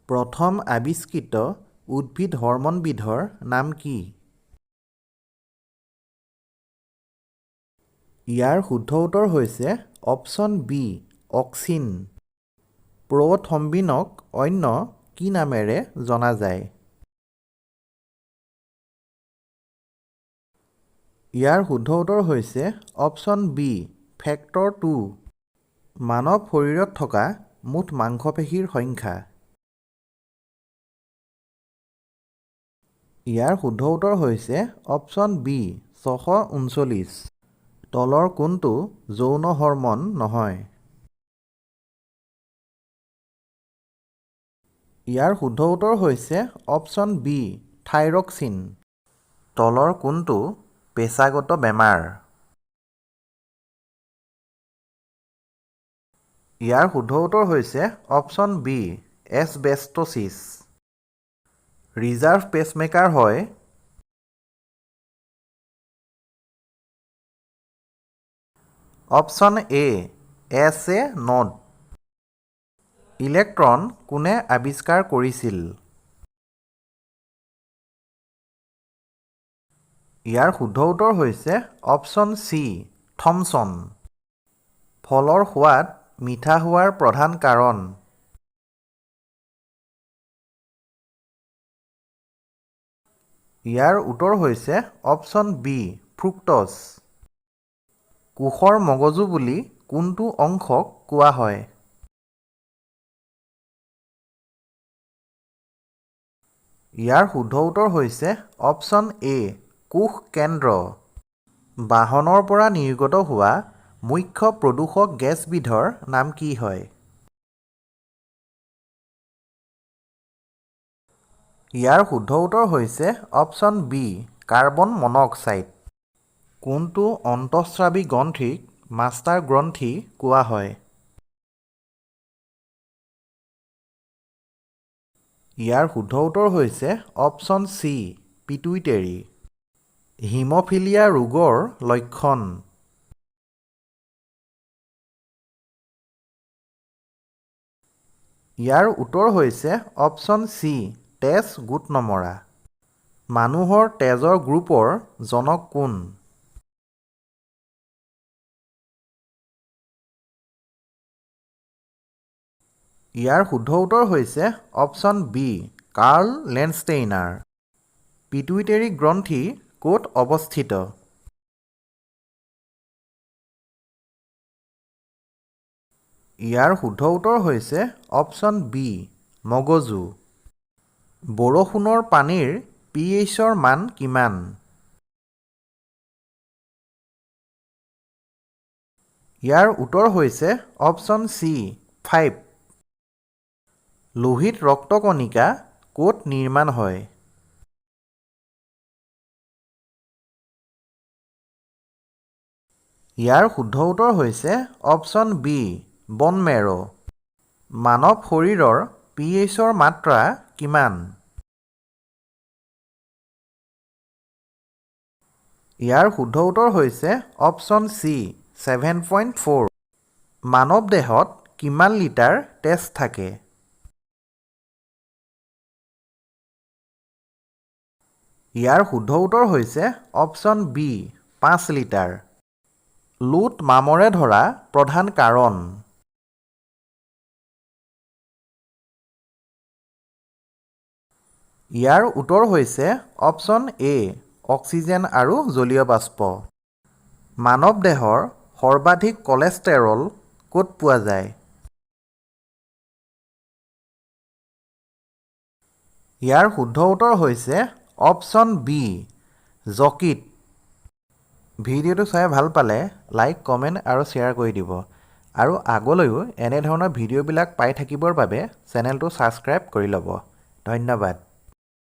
প্ৰথম আৱিষ্কৃত উদ্ভিদ হৰম'নবিধৰ নাম কি? ইয়াৰ শুদ্ধ উত্তৰ হৈছে অপচন বি অক্সিন। প্ৰ'থম্বিনক অন্য কি নামেৰে জনা যায়? ইয়াৰ শুদ্ধ উত্তৰ হৈছে অপচন বি ফেক্টৰ 2। মানৱ শৰীৰত থকা মুঠ মাংসপেশীৰ সংখ্যা? ইয়াৰ শুদ্ধ উত্তৰ হৈছে অপচন বি 639। তলৰ কোনটো যৌন হৰম'ন নহয়? ইয়াৰ শুদ্ধ উত্তৰ হৈছে অপচন বি থাইৰক্সিন। তলৰ কোনটো পেচাগত বেমাৰ? ইয়াৰ শুদ্ধ উত্তৰ হৈছে অপচন বি এছবেষ্টছিছ। ৰিজাৰ্ভ পেচমেকাৰ হয় option A SA node. Electron কোনে আৱিষ্কাৰ কৰিছিল? ইয়াৰ শুদ্ধ উত্তৰ হৈছে অপচন চি থমছন। ফলৰ সোৱাদ মিঠা হোৱাৰ প্ৰধান কাৰণ? ইয়াৰ উত্তৰ হৈছে অপচন বি ফ্ৰুক্টজ। কোষৰ মগজু বুলি কোনটো অংশক কোৱা হয়? ইয়াৰ শুদ্ধ উত্তৰ হৈছে অপচন এ কোষ কেন্দ্ৰ। বাহনৰ পৰা নিৰ্গত হোৱা মুখ্য প্ৰদূষক গেছবিধৰ নাম কি হয়? ইয়াৰ শুদ্ধ উত্তৰ হৈছে অপচন বি কাৰ্বন মন'অক্সাইড। কোনটো অন্তঃস্ৰাৱী গ্ৰন্থিক মাষ্টাৰ গ্ৰন্থি কোৱা হয়? ইয়াৰ শুদ্ধ উত্তৰ হৈছে অপচন চি পিটুইটেৰী। হিম'ফিলিয়া ৰোগৰ লক্ষণ? ইয়াৰ উত্তৰ হৈছে অপচন চি তেজ গোট নমৰা। মানুহৰ তেজৰ গ্ৰুপৰ জনক কোন? ইয়াৰ শুদ্ধ উত্তৰ হৈছে option B Karl Landsteiner. Pituitary গ্ৰন্থি ক'ত অৱস্থিত? ইয়াৰ শুদ্ধ উত্তৰ হৈছে অপচন বি মগজু। বৰষুণৰ পানীৰ পিএইচৰ মান কিমান? ইয়াৰ উত্তৰ হৈছে অপচন চি 5। লোহিত ৰক্তকণিকা ক'ত নিৰ্মাণ হয়? ইয়াৰ শুদ্ধ উত্তৰ হৈছে অপচন বি বন মেৰ'। মানৱ শৰীৰৰ পিএইচৰ মাত্ৰা কিমান? ইয়াৰ শুদ্ধ উত্তৰ হৈছে অপচন চি 7.4। মানৱ দেহত কিমান লিটাৰ তেজ থাকে? ইয়াৰ শুদ্ধ উত্তৰ হৈছে অপচন বি 5 লিটাৰ। লোত মামৰে ধৰা প্ৰধান কাৰণ? ইয়াৰ উত্তৰ হৈছে অপচন এ অক্সিজেন আৰু জলীয় বাষ্প। মানৱ দেহৰ সৰ্বাধিক কলেষ্টেৰল ক'ত পোৱা যায়? ইয়াৰ শুদ্ধ উত্তৰ হৈছে অপচন বি যকৃত। ভিডিঅ'টো চাই ভাল পালে লাইক, কমেণ্ট আৰু শ্বেয়াৰ কৰি দিব আৰু আগলৈও এনেধৰণৰ ভিডিঅ'বিলাক পাই থাকিবৰ বাবে চেনেলটো ছাবস্ক্ৰাইব কৰি ল'ব। ধন্যবাদ।